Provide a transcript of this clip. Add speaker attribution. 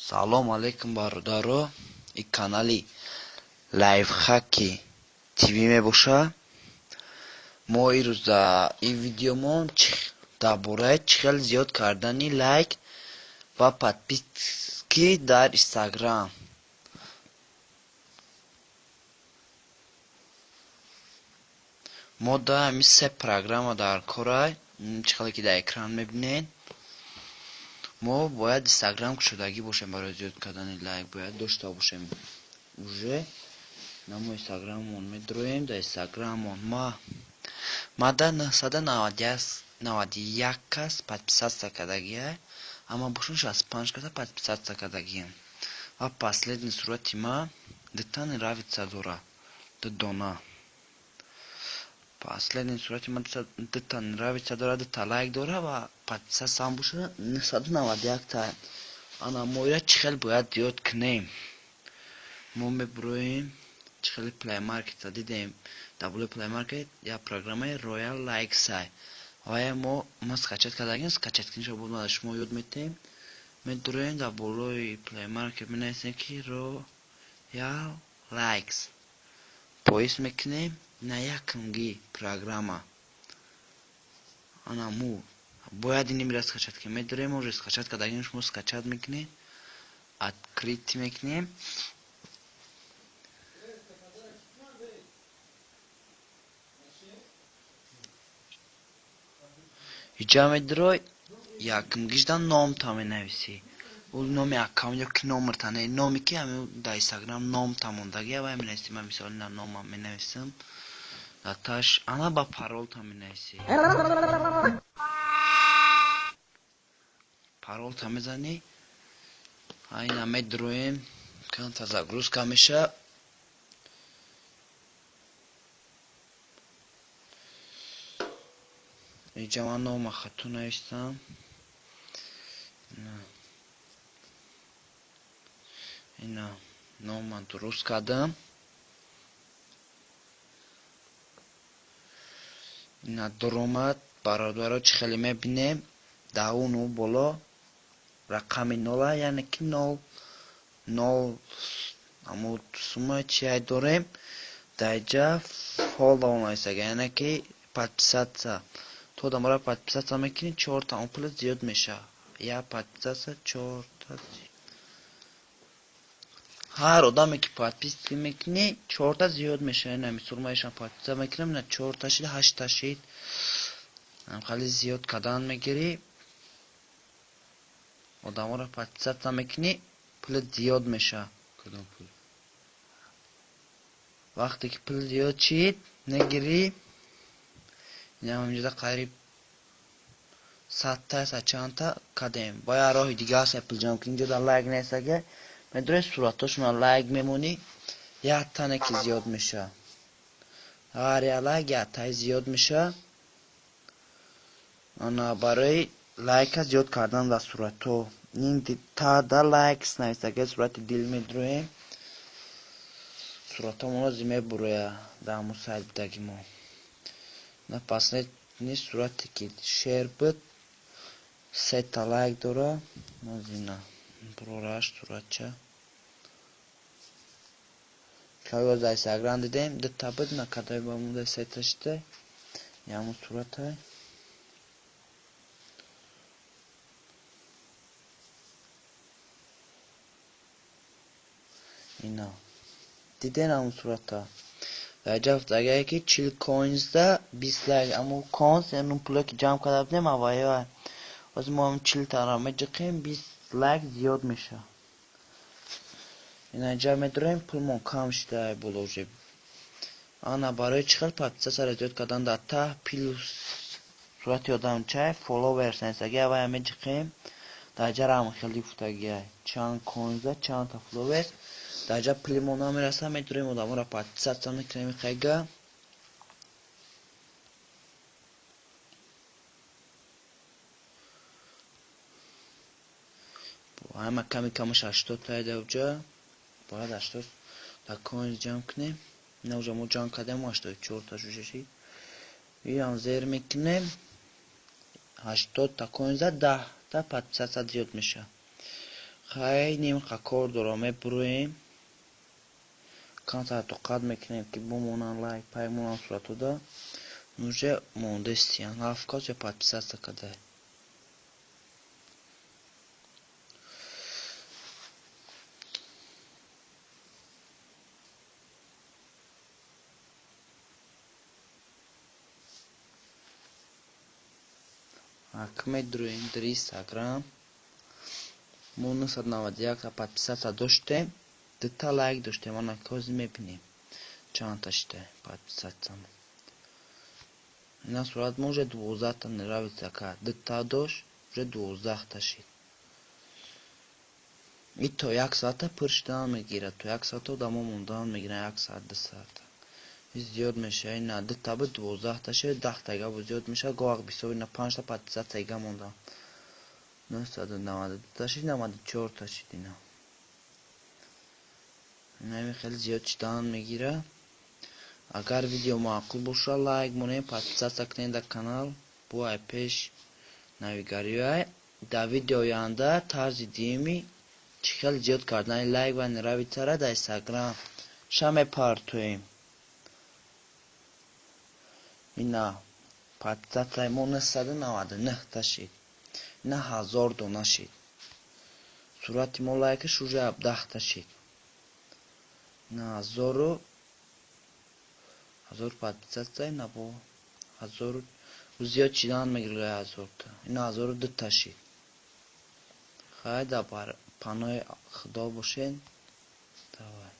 Speaker 1: Салом алейкум, бародаро. И канали Лайфхаки ТВ мебошад. Мо ирӯз дар ин видеомон дар бораи чӣ хел зиёд кардани лайк ва подписки дар Инстаграм. Мо дар ҳамин се программа дар корай, чӣ хеле ки дар экран мебинед. Мо бояд Инстаграм кушодагӣ бошем барои зиёд кардани лайк, бояд дошта бошем. Уже на мо Инстаграммон медроем, дар Инстаграммон ма да 991 кас подписаться кардагия, аммо бошон 65 каса подписаться кардагиям. Ва последний сурати ма дута нравится дора, ду дона. Последний сурати ма дута нравится дора, дута лайк дора ва подписаться ҳам боша 991 та. Ана мо ира чӣ хел бояд зиёд кунем? Мо мебуроем, чӣ хели Play Market-а дидем, дар болои Play Market як программаи Royal Likes ай. Вая мо скачать кардагим, скачать кунишро боз ма шумо ёд метем. Медуроем дар болои Play Market, менависем ки Royal Likes. Поиск мекунем на якмги программа. Ана му бояд инимира скачать кунем. Медуроем, уже скачать кардагим, шумо скачать мекунед, открыть мекунем. Иҷа медурой, якмгижда номта менависӣ. Ӯ номи аккаунт ё ки номерта, не, номе ки ҳамин дар Инстаграм номта мондагия, вай менависӣ. Ман мисол ина номам менависам. Дар таш ана ба паролта менависӣ. Паролта мезанӣ. Айна медуроем, камта загрузка меша. Иҷа ман нома хато навистам. Ина нома дуруст кардам. Ина дуромад, бародаро, чӣ хеле мебинем, дар уну боло рақами нола, яъне ки нол нол аму сума чиай дорем. Дар иҷа follow навистага, яъне ки подписаться. То одаморо подписаться мекунӣ, чорта он пул зиёд мешавад. Як подписаться чорта. Ҳар одаме ки подписка мекунӣ, чорта зиёд мешавад. Ина мисол ма ишам подписа мекунам, ина чорта шид, ҳашта шид. Хеле зиёд кардан мегирӣ. Одаморо подписаться мекунӣ, пул зиёд мешавад.
Speaker 2: Кадом пул?
Speaker 1: Вақте ки пул зиёд шид, мегирӣ. Ина ҳаминҷода қариб садта, сад чандта кардем. Бо як роҳи дига ҳаст пул ҷамъ кунӣ. Инҷода лайк нест, ага медурӣ суратҳошонро лайк мемонӣ, як тане ки зиёд мешавад. Ҳар як лайк яктаи зиёд мешавад. Ана барои лайка зиёд кардан дар суратҳо. Ин тада likes навистага, сурати дил медуроем. Суратҳомонро зи мебурояд дар ҳамун сайт будаги мо. На последний сурате ки шер буд, сета лайк дора. Назина бурораш суратча. Каё дар Инстаграм дидем, дута буд, на кадай ба муда сета шида. Ямун суратай. Ина. Диден ҳамун сурата. Дар ҷа гуфтагае ки 40 coins-да 20 лайк. Аммо coins яъне он пулое ки ҷамъ карда будем, авваё. Ҳозир мо ҳамин 40 таро меҷиқем, 20 лайк зиёд мешавад. Ина инҷа медуроем, пулмон кам шуда боло уже. Ана барои чӣ хел подписаться зиёд кардан дар таҳ плюс сурати одамчай followers навистагия, аввая меҷиқем. Дар ҷа рам хеле гуфтагия чанд coins-да чандта followers. Дар ҷа пули мо намерасад, медуроем одаморо подписаться мекунем хайга. Ҳама ками камаш 80 та дар уҷа. Бояд 80 та coins ҷамъ кунем. Ина уҷа мо ҷамъ кардем, 84 та шуд. Иам зер мекунем. 80 та coins-да 10 та подписаться зиёд мешавад. Хай нимқа кор дорам, мебуроем. Камтар тоқат мекунем, ки бимонанд лайк, пай монанд суратода. Уже мондестиян. Ҳафт кас ё подписаться кадай. Ак медроем дар Инстаграм. Мо 991 подписаться доштем, дута лайк доштем. Ана ҳозир мебинем чандта шида подписаться. Ина сурат мо уже 12та нравится кард. Дута дошт, уже 12та шид. И то як соата пур шудан мегирад. То як соата одамо мондан мегиранд, як соат, 2 соата. Зиёд мешавад. Ина дута буд, 12та шид, 10тага буд, зиёд мешавад. Гоҳ вақт бисёр ина панҷта подписаться мондан. 992та шид, 94та шид ина. Инами хеле зиёд шудан мегирад. Агар видео маъқул бошад, лайк монед, подписаться кунед дар канал. Бу ай пеш навигариҳои. Дар видеои оянда тарзи дуюми чӣ хел зиёд кардани лайк ва нравится ра дар Инстаграм ша мепартоем. Ина подписаться и мо 999та шид. Ина 1000 дона шид. Сурати мо лайкаш уже 17та шид. Ина ҳазору подписаться, ина бо ҳазору зиёд шидан мегирад ҳазорта. Ина 1002та шид. Хай, дар паноҳи Худо бошед. Давай.